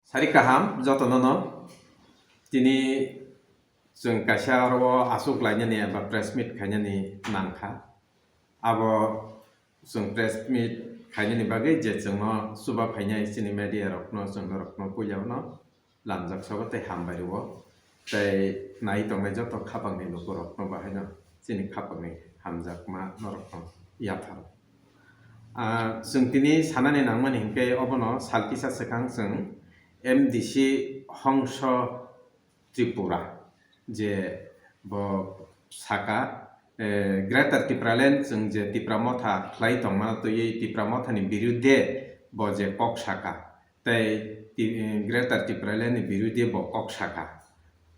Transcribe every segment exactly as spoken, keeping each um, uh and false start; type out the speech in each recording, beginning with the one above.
Sari kaham jotono no. Tini chwng kaisa oro o aswk lainani eba press meet khainani nangkha. Abo chwng press meet khainani bagwi je chwngno chuba phainai chini media rokno, chwng norokno puilano lamjak sabo tei hambai rwo. Tei nai tongnai joto khapangni lukurokno bahaino chini khapangni hamjakma norokno yapharo. Ah, chwng tini sanani nangmani hinkhe obono sal kisa swkang chwng M D C Hongso Tripura je bo saka, eh, Greater Tipraland chwng je Tipra Motha khlai tongmano twiwi Tipra Mothani birudhe bo je kok saka tei ti-, eh, Greater Tipraland ni birudhe bo kok saka.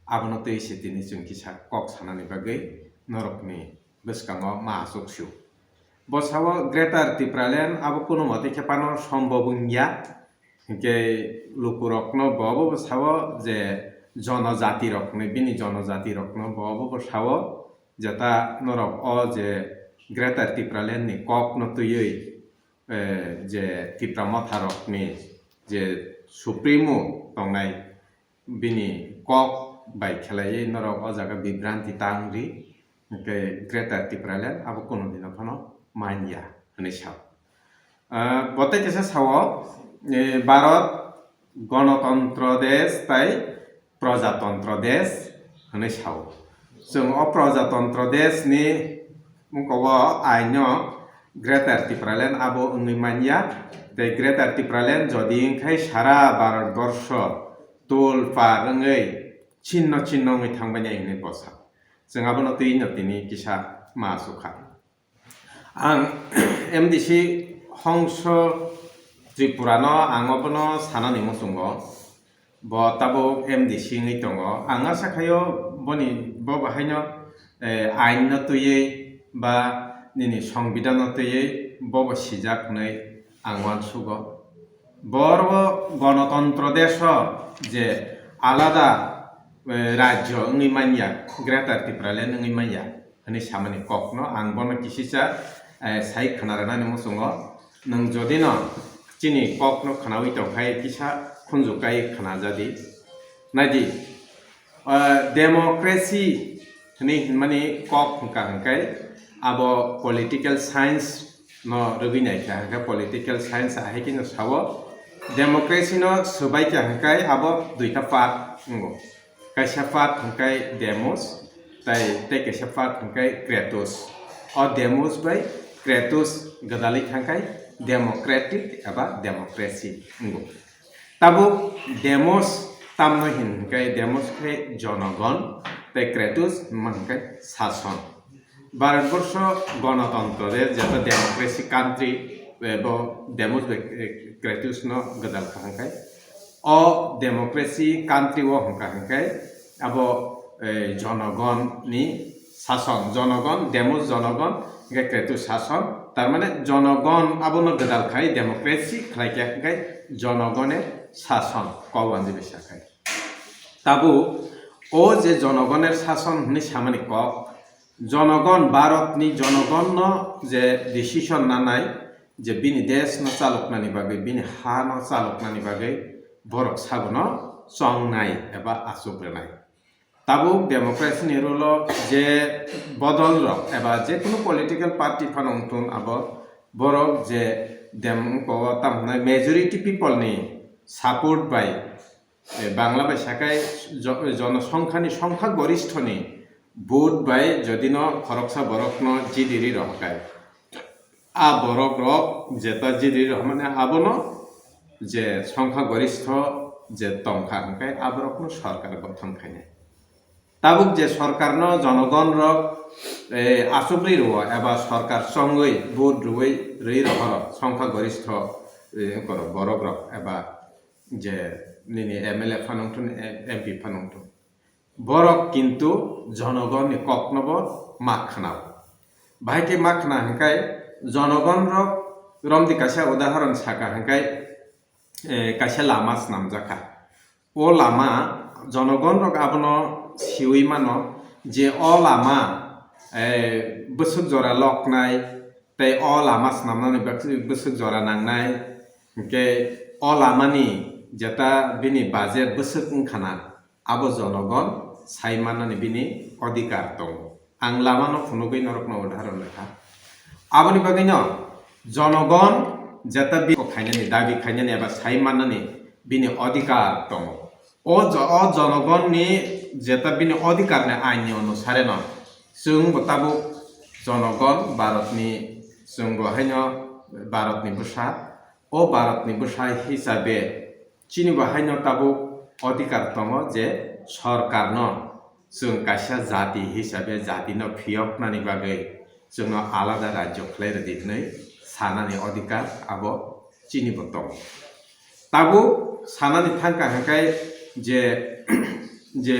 Abono twi se tini chwng kisa kok sanani bagwi norokni bwskango ma achuk sio. Bo sao Greater Tipraland abo kuno motwi khe phano sombhob wngya, hinkhe lukurokno bo bo sao je jonojati rokni, bini jonojati rokno bo bo sao jeta norok o je Greater Tipraland ni kokno twiwi, eh, je Tipra Motha rokni je Supremo tongnai, bini kok bai khelaiwi norok o jaga bibranti ta wngri, hinkhe Greater Tipraland abo kuno dino phano manya hwnwi sao. Ah, bo tei kisa sao, eh, Bharat Ganatantro Desh tai Prajatantro Desh hwnwi sao. Chwng o Prajatantro Desh ni mungko o aino Greater Tipraland abo wngwi manya, tei Greater Tipraland jodi wngkhai sara Bharat Borsho tul par wngwi chinno chinno wngwi thangbainai hwnwi bo sa. Chwng abono twi no tini kisa ma achukha. Ang M D C Hongso Tripurano ang obono sanani muchungo. Bo tabuk M D C wngwi tongo. Ang asa khaio boni bo bahaino, eh, ainno twiwi ba nini songbidanno twiwi bobo sijak hwnwi ang uansugo. Bo oro Ganatantro Desho je alada, eh, rajyo wngwi manya, Greater Tipraland wngwi manya hwnwi samani kokno ang bono kisisa, eh, sai khna rwnani muchungo. Nwng jodi no chini kokno khnaui tongkhai kisa khunju kai khna jadi. Naidi, ah, democracy hwnwi hinmani kok hwnkha hwnkhe abo political science no rwgwi naikha hwnkhe political science ahai kheno sao democracy no swbaikha hwnkhe abo duita part wngo. Kaisa part hwnkhe demos, tai tei kaisa part hwnkhe kratos. O demos bai kratos gwdalwi thangkhai democratic eba democracy wngo. Tabuk demos tamno hin hwnkhe demos khe jonogon, tei kratos hwnma hwnkhe sason. Bharatborsho Ganatantro Desh, jeta democracy country, eh, bo demos bai, eh, kratos no gwdal kha hwnkhe. O democracy country o hwnkha hwnkhe abo, eh, jonogon ni sason, jonogon, demos jonogon, hwnkhe kratos sason, tar mane jonogon abono gwdal khai democracy khlai kha hwnkhe jonogone sason kok wanjwi bai sakhai. Tabuk o je jonogoner sason hwnwi samani kok, jonogon, Bharatni jonogonno je decision nanai, je bini deshno chaloknani bagwi, bini hano chaloknani bagwi borok sabono chongnai eba achuk rwnai. Tabuk democracy ni rule o je bodol rok eba je kunu political party phano wngthun, abo borok je dem-, ko-, tamo hwnai majority people ni support bai, eh, Bangla bai sakai jo-, jonosongkhani songkha goristho ni vote bai jodi no khoroksa borok no jidiri rohorkai. A borok rok jeta jidiri rohormani abono je songkha goristho je tongkha hwnkhe aborokno sorkar gothon khainai. Tabuk je sorkarno jonogon rok, eh, achugwi rwo eba sorkar chongwi vote rwwi rwi rohoro songkha goristho, eh, borok rok eba je nini M L A phano wngthun, M P phano wngthun. Borok kintu jonogonni kokno bo ma khwnao. Bahai khe ma khwna hwnkhe jonogon rok romdi kaisa udahoron saka hwnkhe, eh, kaisa lama swnamjakha. O lama jonogon rok abono siui mano je o lama, eh, bwswk jora loknai tei o lama swnamnani bwswk jora nangnai. Hwnkhe o lamani jeta bini budget bwswk wngkhana, abo jonogon sai mannani bini odhikar tongo. Ang lamano phunugwi norokno udharon rwkha. Aboni bagwino jonogon jeta bi-, khainani, dabi khainani eba sai mannani bini odhikar tongo. O jo-, o jonogonni jeta bini odhikarni ainni onusareno chwngbo tabuk jonogon Bharatni, chwngbo haino Bharatni bwsa. O Bharatni bwsa hisabe chini bo haino tabuk odhikar tongo je sorkarno chwng kaisa jati hisabe jatino phiyoknani bagwi chwngno alada rajyo khlai rwdi hwnwi sanani odhikar abo chini bo tongo. Tabuk sanani thangkha hwnkhe je, je,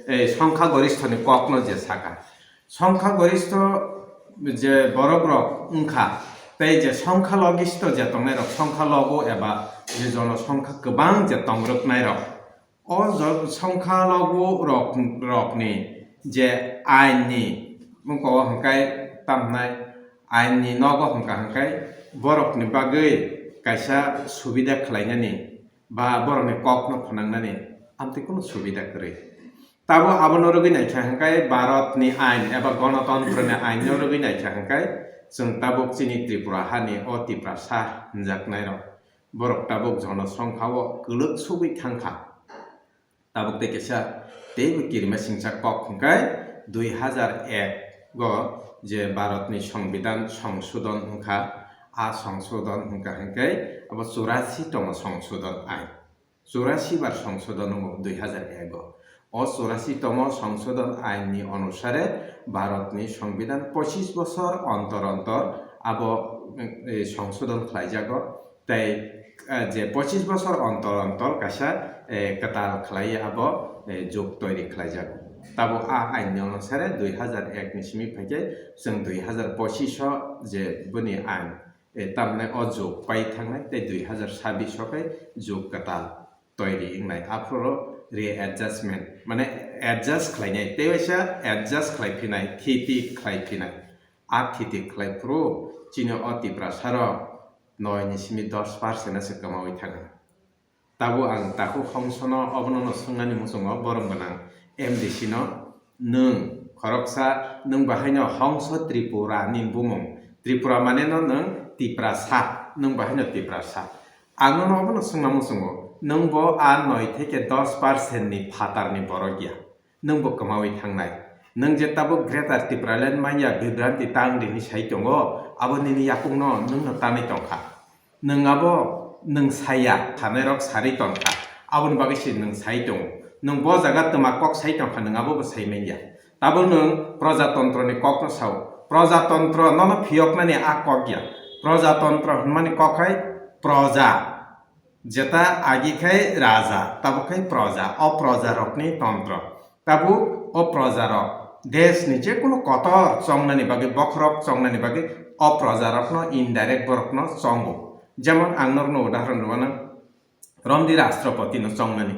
eh, songkha goristhoni kokno je saka. Songkha gorishtho je borok rok wngkha, tei je songkha logistho je tongnai rok, songkha logo eba je jono songkha kwbang je tongrwknai rok, o jo-, songkha logo rok, rokni je ainni mungko hwnkhe tamnai ainni nogo hwnkha hwnkhe borokni bagwi kaisa subida khlainani ba borokni kokno phwnangnani amtwi kunu subida kwrwi. Tabuk abono rwgwi naikha hwnkhe Bharatni ain eba Gonotantroni ainno rwgwi naikha hwnkhe chwng tabuk chini Tripura hani o Tiprasa hwnjaknairok borok tabuk jono songkhao kwlwk sugwi thangkha. Tabuk tei kaisa teibo kirima singcha kok hwnkhe dui hazar ek go je Bharatni Songbidan Songshodhon wngkha, a Songshodhon wngkha hwnkhe abo churasi tongma Songshodhon ain. Churasi bar Songshodhon wngo dui hazar ek o. O churasi tongma Songshodhon ainni onusare Bharatni Songbidan pochis bosor ontor ontor abo, eh, Songshodhon khlaijago. Tei, eh, je pochis bosor ontor ontor kaisa, eh, kwtal khlaiwi abo, eh, jug toiri khlaijago. Tabuk a ainni onusare dui hazar ek ni simi phaikhe chwng dui hazar pochis o je boni ain, eh, tamni o jug pai thangnai tei dui hazar sabis o khe jug kwtal toiri wngnai. Aphuru re-adjustment, mane adjust khlainai, tei waisa adjust khlai phinai, thiti khlai phinai. A thiti khlai phuru chini o Tiprasa rok noi ni simi dos percent se kwmawi thangkha. Tabuk ang takhuk hongsono obono no swngnani muchungo borom gwnang M D C no, nwng khoroksa, nwng bahaino hongso Tripura ni bumung, Tripura mane no nwng Tiprasa, nwng bahaino Tiprasa. Ang nono obono swngna muchungo, nwng bo a noi theke dos percent ni phatar ni borok ya. Nwng bo kwmawi thangnai. Nwng je tabuk Greater Tipraland manya bibranti tang rini sai tongo, abo nini yakungno nwngno tanwi tongkha. Nwng abo nwng saya, thanai rok sari tongkha. Aboni bagwi se nwng sai tongo. Nwng bo jaga twma kok sai tongkha, nwng abo bo sai manya. Tabuk nwng projatantroni kokno sao. Projatantra nono phiyoknani a kok ya. Projatantra hwnmani kok hai proja. Jeta agi khai raja, tabuk khai proja, o proja rokni tontro. Tabuk o proja rok desh ni je kunu kotor chongnani bagwi, bokhorok chongnani bagwi o proja rokno indirect borokno chongo. Jemon ang norokno udahoron rwmano, romdi rashtrapati no chongnani.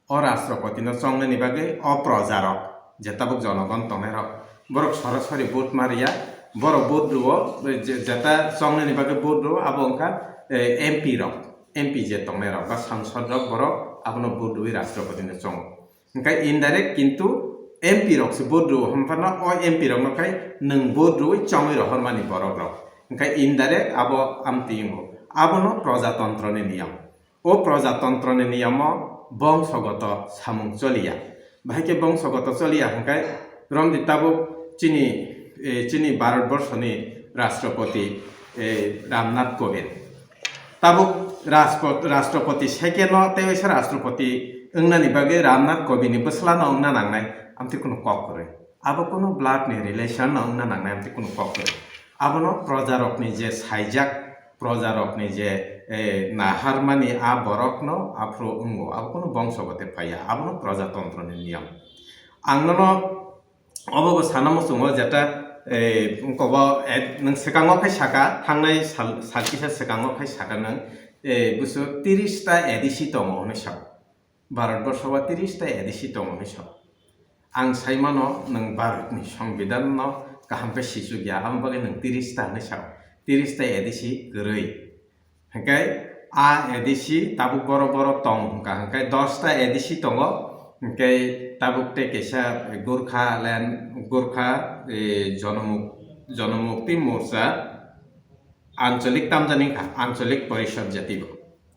O rashtrapati no chongnani bagwi o proja rok, je tabuk jonogon tongnai rok, borok sorasori vote ma riya, borok vote rwo, je-, jeta chongnani bagwi vote rwo, abo wngkha, eh, M P rok, M P je tongnai rok ba sangsod rok, borok abono vote rwi rashtrapati no chongo. Hwnkhe indirect kintu M P rok se vote rwo, hwnphano o M P rok no khai nwng vote rwi chongwi rohormani borok rok. Hwnkhe indirect abo amtwi wngo. Abono projatantroni niyam. O projatantroni niyamo bongsogoto samung choliya. Bahai khe bongsogoto choliya hwnkhe romdi tabuk chini, eh, chini Bharatborsoni rashtrapati, eh, Ramnath Kovind. Tabuk rashpo-, rashtrapati second-o tei waisa rashtrapati wngnani bagwi Ramnath Kovindni bwslano wngna nangnai, amtwi kunu kok kwrwi. Abo kunu blood-ni relation-no wngna nangnai, amtwi kunu kok kwrwi. Abono projarokni je saijak, projarokni je, eh, naharmani a borokno aphuru wngo, abo kunu bongsogote phaiya, abono projatantroni niyam. Ang nono obo bo sana muchungo jeta, eh, kobo, eh, nwng swkango khai saka, thangnai sal, sal kisa swkango khai saka nwng, eh, busu tiris ta A D C tongo hwnwi sao. Bharatborsho o tiris ta A D C tongo hwnwi sao. Ang sai mano nwng Bharatni Songbidanno kaham khe sichukya, aboni bagwi nwng tiris ta hwnwi sao. Tiris ta A D C kwrwi. Hwnkhe A A D C tabuk boro boro tong hwnkha, hwnkhe dosta A D C tongo, hwnkhe tabuk tei kaisa Gurkha land, Gurkha, eh, Jonamuk-, Jonamukti Morcha Ancholik tamjani wngkha, Ancholik Porishad jatibo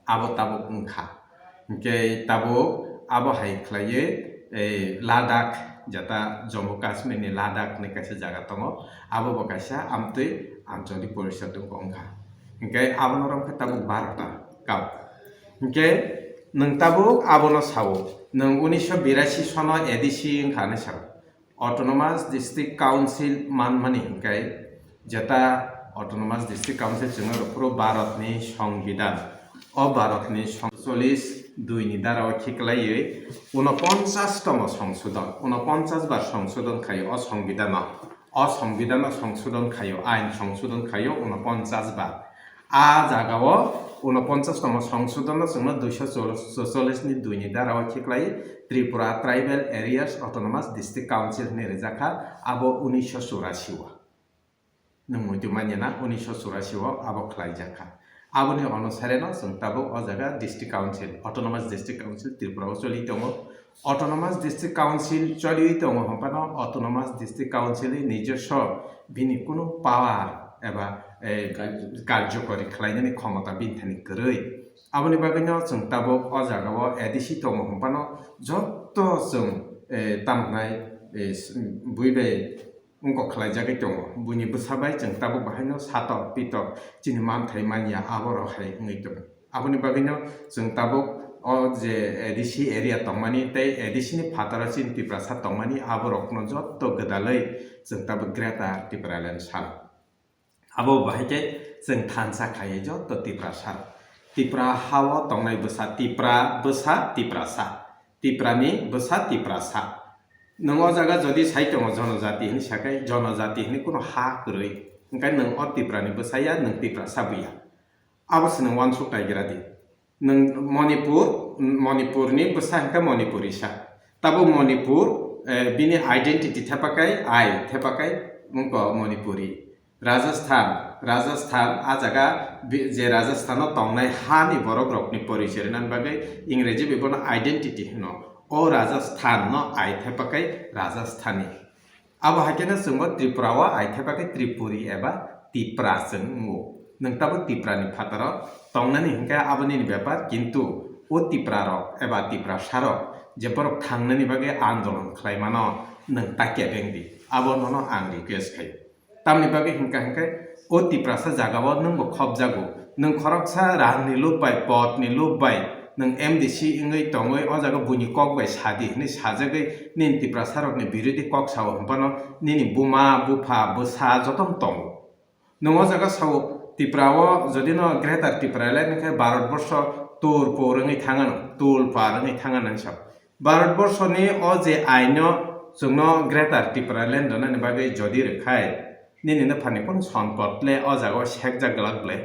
abo tabuk wngkha. Hwnkhe tabuk abo hai khlaiwi, eh, Ladakh, jeta Jammu Kashmir ni Ladakh hinwi kaisa jaga tongo, abo bo kaisa amtwi Ancholik Porishad wngkha. Hwnkhe abono romkhe tabuk barota kau. Hwnkhe nwng tabuk abono sao, nwng unisho birasi sono A D C wngkha hinwi sao. Autonomous District Council manmani hwnkhe jeta Autonomous District Council chwngno rwphuru Bharatni Songbidan. O Bharatni song-, chollish dui ni dara o khiklaiwi unoponchas tomo songsodon, unoponchas bar songsodon khaio o Songbidan o. O Songbidan o songsodon khaio, ain songsodon khaio unoponchas bar. A jaga o unoponchas tomo songsodon no chwngno duiso chorchollish ni dui ni dara o khiklai Tripura Tribal Areas Autonomous District Council hinwi rijak kha, abo unisho churasi o. Nwng muitu manya na, unisho churasi o abo khlaijak kha. Aboni onusare no chwng tabuk o jaga District Council, Autonomous District Council Tripura o choli tongo. Autonomous District Council choliwi tongo hwnphano Autonomous District Council ni nijoswo bini kunu power eba, eh, karjokori khlainani khomota bini thani kwrwi. Aboni bagwino chwng tabuk o jagao A D C tongo hwnphano jotto chwng, eh, tamo hwnai, eh, s-, bui bai wngkok khlaijagwi tongo. Buini bwsa bai chwng tabuk bahaino satok pitok chini manthai manya aborok hai wngwi tongo. Aboni bagwino chwng tabuk o je A D C area tongmani tei A D C ni phataro chini Tiprasa tongmani aborokno jotto gwdalwi chwng tabuk Greater Tipraland salo. Abo bahai khe chwng thansa khaiwi jotto Tiprasa rok. Tipra ha-o tongnai bwsa Tipra, bwsa Tiprasa. Tiprani bwsa Tiprasa. Nwng o jaga jodi sai tongo jonojati hinwi sakhai, jonojati hinwi kuno ha kwrwi. Hwnkhe nwng o Tiprani bwsa ya, nwng Tiprasa bo ya. Abo se nwng uansuk taigra di. Nwng Manipur, Manipurni bwsa hwnkhe Manipurisa. Tabo Manipur, eh, bini identity thepakai, I thepakai, wngkha Manipuri. Rajasthan, Rajasthan, a jaga bi-, je Rajasthano tongnai hani borok rokni porichoi rwna bagwi Ingreji bai bono identity hwno. O Rajasthanno I thepakai Rajasthani. Abo hai kheno chwngbo Tripura o I thepakai Tripuri eba Tipra chwng wngo. Nwng tabuk Tiprani phataro tongnani hwnkhe abo nini bepar, kintu o Tiprarok eba Tiprasarok je borok thangnani bagwi andolon khlai mano, nwng ta kebeng di. Abo nono ang request khai. Tamni bagwi hwnkha hwnkhe o Tiprasa jagao nwngbo khopjago. Nwng khoroksa rangni lob bai, potni lob bai, nwng M D C wngwi tongwi o jaga buini kok bai sadi hwnwi sajagwi nini Tiprasarokni birodhi kok sao hwnphano nini buma, bupha, bwsa jotono tongo. Nwng o jaga sao Tripura o jodi no Greater Tipraland hwnkhe Bharat borsho tur por wngwi thangano, tul par wngwi thangano hinwi sao. Bharat borsho ni o je aino chwngno Greater Tipraland rwnani bagwi jodi rwkhai, nini nw phani kunu sompot le o jaga o sekjak glak ble.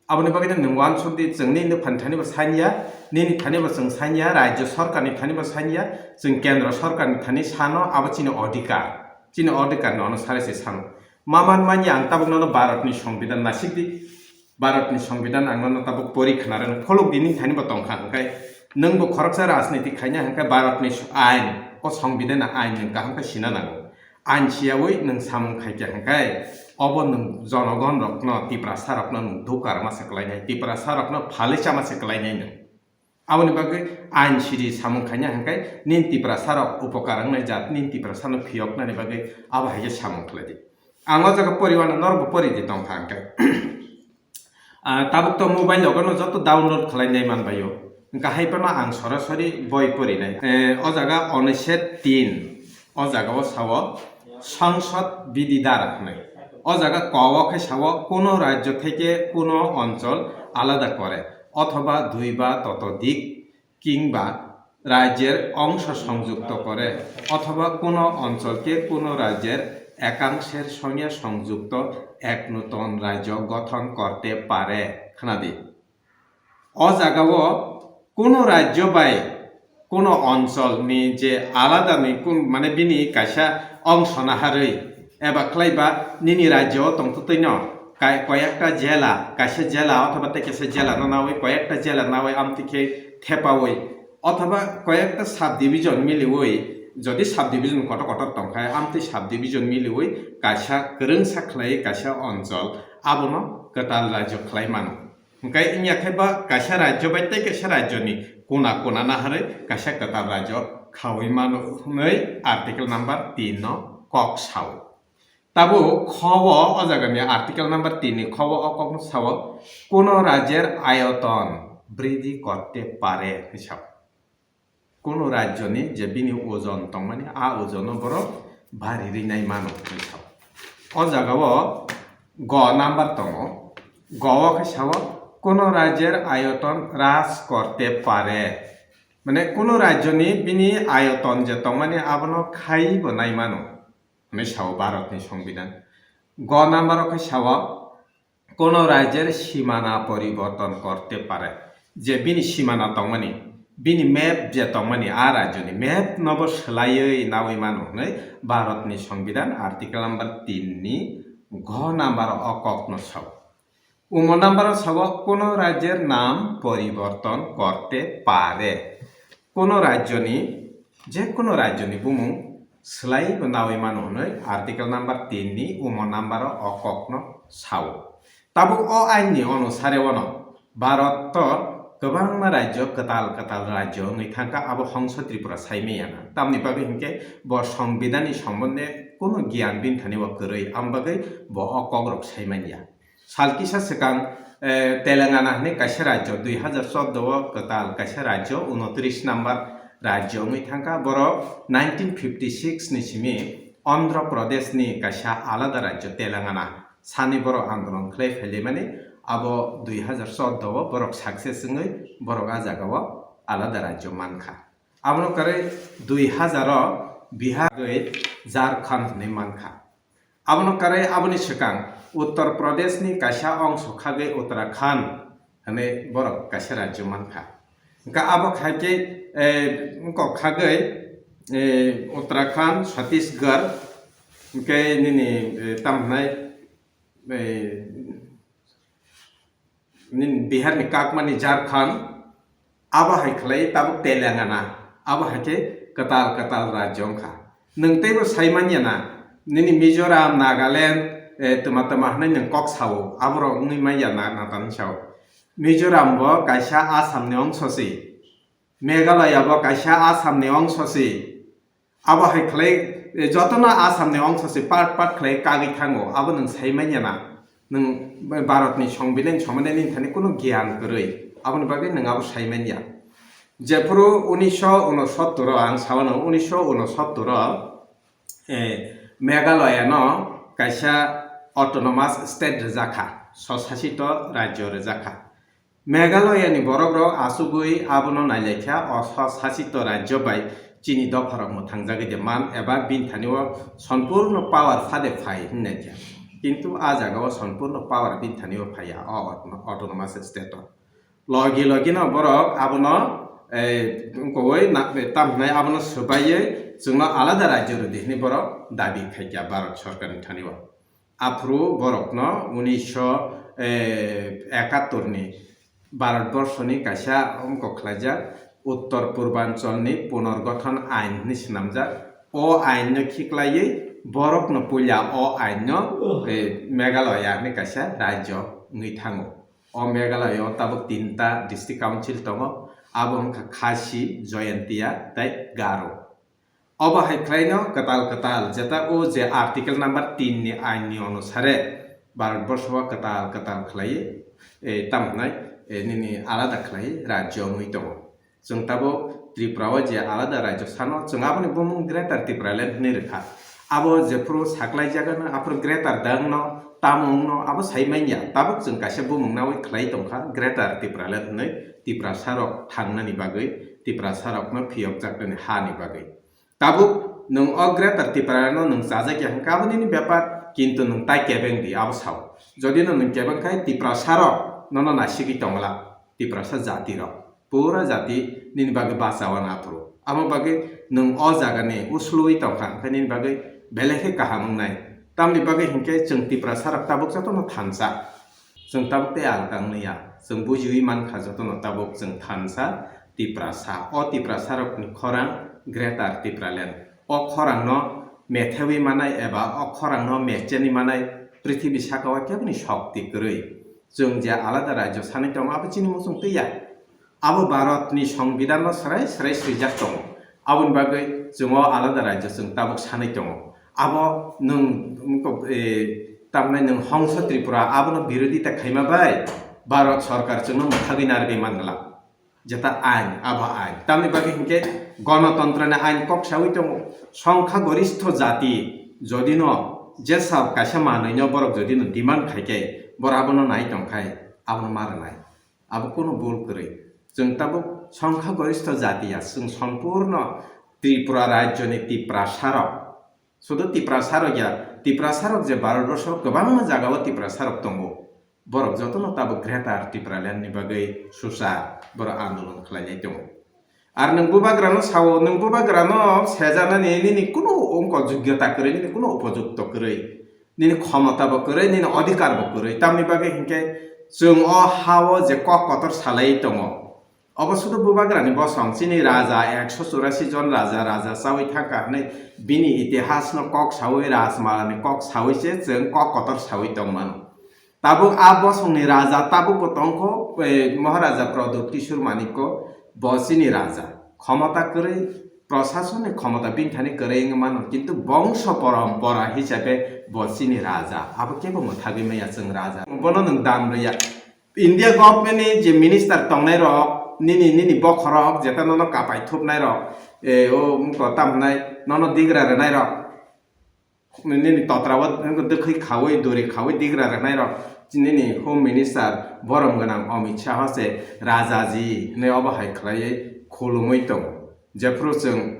Aboni bagwi nwng uansuk di, chwng nini nw phani thani bo sanya, nini thani bo chwng sanya, rajyo sorkar ni thani bo sanya, chwng kendro sorkar ni thani sano, abo chini odhikar, chini odhikar ni onusare se sano. Ma man manya ang tabuk nono Bharat ni Songbidan nasik di. Bharat ni Songbidan ang nono tabuk pori khna rwno pholok di, nini thani bo tongkha hwnkhe. Nwng bo khoroksa rajniti khaina hwnkhe Bharat ni ain, o Songbidan ni ain nwng kaham khe sina nango. Ain siyawi nwng samung khaikha hwnkhe obo nwng jonogon rokno, Tiprasa rokno nwng dukarma se kwlainai, Tiprasa rokno phalwi chama se kwlainai nwng. Aboni bagwi ain siri samung khaina hwnkhe nini Tiprasa rok upokar wngnai jat, nini Tiprasa no phiyoknani bagwi abo hai khe samung khlai di. Ang o jaga poriwano norok bo pori di tongkha hwnkhe. Ah, tabuk to mobile logo no joto download khlai nai man baio. Hwnkhe hai phano ang sorasori boi pori nai. Eh, o jaga onished tin, o jaga o sao Sangsad Bidhi Dhara hwnwi. O jaga ko o khe sao kuno rajyo theke kuno onchol alada kore othoba dui ba totodik kingba rajyer ongso songjukto kore othoba kuno onchol ke kuno rajyer ekangsher songe songjukto ek nuton rajyo gothon korte pare. Khna di. O jagao kuno rajyo bai kuno onchol ni je alada ni kun, mane bini kaisa ongso naharwi eba khlaiba nini rajyo o tongtwtwi no Kai-, koyekta jela, kaisa jela othoba tei kaisa jela no nawi, koyekta jela nawi amtwi khe thepawi, othoba koyekta sub division miliwi, jodi sub division kotor kotor tongkha, amtwi sub division miliwi kaisa kwrwngsa khlai kaisa onchol, abono kwtal rajyo khlai mano. Hwnkhe wngya khe ba kaisa rajyo bai tei kaisa rajyoni kuna kuna naharwi kaisa kwtal rajyo khaui mano hwnwi article number tin no kok sao. Tabuk kho o, o jagani article number tin ni kho o, o kokno sao, "Kuno rajyer ayoton bridhi korte pare" hwnwi sao. Kuno rajyoni je bini ojon tongmani, a ojono borok bari rinai mano hwnwi sao. O jagao go number tongo, go o khe sao, "Kuno rajyer ayoton hras korte pare." Mane kuno rajyoni bini ayoton je tongmani abono khaibo nai mano. Hwnwi sao Bharatni Songbidan. Go number o khe sao, "Kono rajyer simana poriborton korte pare." Je bini simana tongmani, bini map je tongmani, a rajyoni map nobo swlaiwi nawi mano hwnwi Bharatni Songbidan article number tin ni go number o kokno sao. Umo number o sao, "Kono rajyer nam poriborton korte pare." Kono rajyoni, je kono rajyoni bumung swlaibo nawi mano hwnwi article number tin ni umo number o o kokno sao. Tabuk o ain ni onusare ono Bharat o kwbangma rajyo, kwtal kwtal rajyo wngwi thangkha, abo Hongso Tripura saimanya na. Tamni bagwi hinkhe bo Songbidan ni sombonde kono giyan bini thani o kwrwi, amo bagwi bo o kokrok saimanya. Sal kisa swkang, eh, Telangana hwnwi kaisa rajyo, dui hazar chordo o kwtal kaisa rajyo, unotris number rajyo wngwi thangkha. Borok nineteen fifty six ni simi Andhra Pradesh ni kaisa alada rajyo Telangana sani borok andolon khlai phailaimani, abo dui hazar chordo o borok success wngwi borok a jagao alada rajyo mankha. Abono kwrwi dui hazar o Bihar bai Jharkhand hwnwi mankha. Abono kwrwi aboni swkang Uttar Pradesh ni kaisa ongso khagwi Uttarakhand hwnwi borok kaisa rajyo mankha. Hwnkhe abo khai khe, eh, wngkok khagwi, eh, Uttarakhand, Chhattisgarh, hwnkhe nini, eh, tamo hwnai, eh, nini Bihar ni kakmani Jharkhand, abo hai khlai tabuk Telangana, abo hai khe kwtal kwtal rajyo wngkha. Nwng teibo sai manya na, nini Mizoram, Nagaland, eh, twma twma hwnwi nwng kok sao, aborok wngwi manya na, natanwi sao. Mizoram bo kaisa Assam ni ongso si, Meghalaya bo kaisa Assam ni ongso si. Abo hai khlai, eh, jotono Assam ni ongso se part part khlai kagwi thango, abo nwng sai manya na, nwng Bharat ni Songbidan ni somondo nini thani kunu giyan kwrwi, aboni bagwi nwng abo sai manya. Jephuru unisho unosottor o, ang sao no, unisho unosottor o, eh, Meghalaya no kaisa autonomous state rwjakha, swsasito rajyo rwjakha. Meghalaya ni borok rok achugwi abono nailaikha, o swsasito rajyo bai chini dopharok mwthangjagwi de man eba bini thani o sompurno power phade phai hwnnaikha. Kintu a jaga o sompurno power bini thani o phaiya o autonomous state o. Logi logi no borok abono, eh, wngkogwi na-, tam hwnai abono swbaiwi chwngno alada rajyo rwdi hwnwi borok dabi khaikha Bharat sorkar ni thani o. Aphuru borokno unisho ekattor ni Bharatborsho ni kaisa wngkok khlaijak Uttor Purbanchal ni Punorgothon Ain hwnwi swnamjak. O ain no khiklaiwi borokno puila o ain no, eh, Meghalaya hwnwi kaisa rajyo wngwi thango. O Meghalaya o tabuk tinta district council tongo, abo wngkha Khasi, Jaintia tei Garo. Obo hai khlaino kwtal kwtal, jeta o je article number tin ni ain ni onusare Bharatborsho o kwtal kwtal khlai, eh, tamo hwnai, eh, nini alada khlai rajyo wngwi tongo. Chwng tabuk Tripura o je alada rajyo sano, chwng aboni bumung Greater Tipraland hwnwi rwkha. Abo jephuru saklai jagano, aphuru Greater da wngno, tamo wngno, abo sai manya. Tabuk chwng kaisa bumung nawi khlai tongkha, Greater Tipraland hwnwi Tiprasa rok thangnani bagwi, Tiprasa rokno phiyokjaknani ha ni bagwi. Tabuk nwng o Greater Tipraland no nwng chajak ya hwnkhe abo nini bepar, kintu nwng tai kebeng di, abo sao. Jodi no nwng kebeng khai Tiprasa rok nono naisigwi tongla, Tiprasa jati rok, pura jati nini bagwi bachaono aphuru. Amo bagwi nwng o jaga ni uslui tongkha, hwnkhe nini bagwi belai khe kaham wngnai. Tamni bagwi hinkhe chwng Tiprasa rok tabuk jotono thansa. Chwng tabuk tei alka wngya. Chwng bujiwi mankha jotono tabuk chwng thansa Tiprasa. O Tiprasa rokni khorang Greater Tipraland. O khorangno methewi manai eba o khorangno mecheni manai prithibi sakao keboni shokti kwrwi. Chwng je alada rajyo sanwi tongo, abo chini muchung twiya. Abo Bharatni Songbidanno swrai swrai swijak tongo. Aboni bagwi chwng o alada rajyo chwng tabuk sanwi tongo. Abo nwng, e, tamni nwng Hongso Tripura abono birodita khaima bai Bharat Sorkar chwngno mwthagwi narwgwi man glak. Jeta ain, abo ain. Tamni bagwi hinkhe gonotontroni ain kok sawi tongo. Songkha goristho jati jodino jesa kaisa manwino borok jodino demand khaikhe borok abono nai tongkhai abono ma rwnai. Abo kunu bul kwrwi. Chwng tabuk songkha goristho jati ya, chwng sompurno Tripura rajyoni Tiprasa rok. Sudu Tiprasa rok ya, Tiprasa rok je Bharatborsho kwbangma jagao Tiprasa rok tongo. Borok jotono tabuk Greater Tipraland ni bagwi susa borok andolon khlainai tongo. Ar nwng bubagrano sao, nwng bubagrano sejanani nini kunu ongko jogyota kwrwi, nini kunu upojukto kwrwi, nini khomota bo kwrwi, nini odhikar bo kwrwi. Tamni bagwi hinkhe chwng o ha-o je kok kotor salai tongo. Obo sudu bubagrani bosong, chini raja ekso churasi jon raja, raja chawi thangkha hwnwi bini itihasno kok sawi, rajmalani kok sawi se chwng kok kotor sawi tongmano. Tabuk a bosongni raja tabukbo tongkho, eh, Maharaja Pradyut Kishore Manikko, bo chini raja. Khomota kwrwi, prosasonni khomota bini thani kwrwi wngwi mano, kintu bongso porompora hisabe bo chini raja. Abo kebo mwthagwi maya chwng raja. Bono nwng dam rwya. India government ni je minister tongnai rok, nini, nini bokhorok, jeta nono kapai thupnai rok, eh, o wngkha tam hwnai, nono digra rwnai rok. Nini totra o dwkhwi khawi, duri khawi digra rwnai rok, nini Home Minister borom gwnang Amit Shah se Rajaji hwnwi obo hai khlaiwi khulumui tongo. Jephru chwng,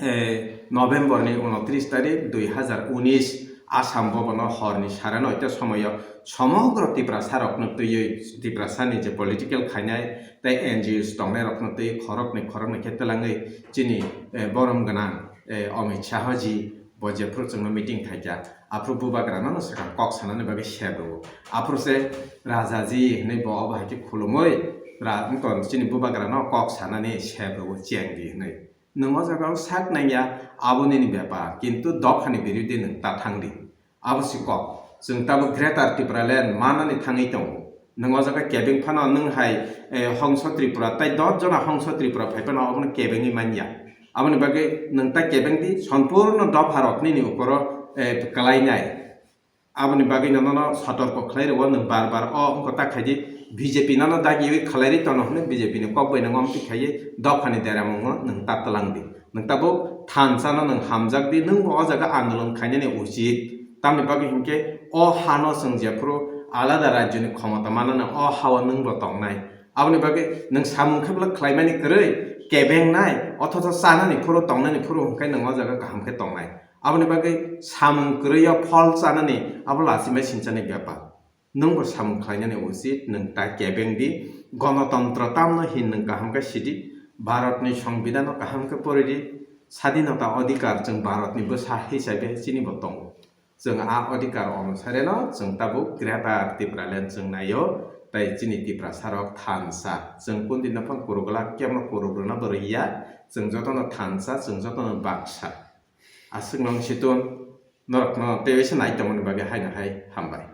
eh, November ni unotris tarik dui hazar unis Assam Bhavan o hor ni sare noita somoio somogro Tiprasa rokno twiwi, Tiprasa ni je political khainai tei N G Os tongnai rokno twiwi khoroknwi khoroknwi khe twlangwi chini, eh, borom gwnang, eh, Amit Shah ji bo jephru chwngno meeting khaikha, aphuru bubagrano no swkang kok sanani bagwi sep rwo. Aphuru se Rajaji hwnwi bo obo hai khe khulumui ra-, wngkha chini bubagrano kok sanani sep rwo cheng di hwnwi. Nwng o jaga o sak nangya, abo nini bepar, kintu dophani birude nwng ta thang di. Abo si kok. Chwng tabuk Greater Tipraland manani thangwi tongo. Nwng o jaga kebeng phano nwng hai, eh, Hongso Tripura, tai dos jona Hongso Tripura phai phano obono kebengwi manya. Aboni bagwi nwng ta kebeng di, sompurno dopha rok nini ukoro, eh, kwlainai. Aboni bagwi nono sotorko khlai rwo nwng bar bar o wngkha ta khai di, B J P nono dagiwi khlai ri tono hwnwi B J P ni kok bai nwng omtwi khaiwi dophani deramungo nwng ta twlang di. Nwng tabuk thansa no nwng hamjak di, nwng bo o jaga andolon khainani uchit. Tamni bagwi hinkhe o hano chwng jephru alada rajyoni khomota manana o hao nwng bo tongnai. Aboni bagwi nwng samung khe bwlak khlaimani kwrwi, kebengnai, othocho chanani phuru tongnani phuru hwnkhe nwng o jaga kaham khe tongnai. Aboni bagwi samung kwrwi o phol chanani abo lachimai sinchani bepar. Nwng bo samung khlainani uchit, nwng ta kebeng di, gonotontro tamno hin nwng kaham khe sidi, Bharatni Songbidanno kaham khe pori di, sadinota odhikar chwng Bharatni bwsa hisabe chini bo tongo. Chwng a odhikar onusareno chwng tabuk Greater Tipraland chwng naio, tai chini Tiprasarok thansa. Chwng kundino phang kuruk glak, kebo kuruk rwna bo rwya, chwng jotono thansa, chwng jotono baksa. Aswk nang situng norokno teibo se nai tongmani bagwi haino hai hambai.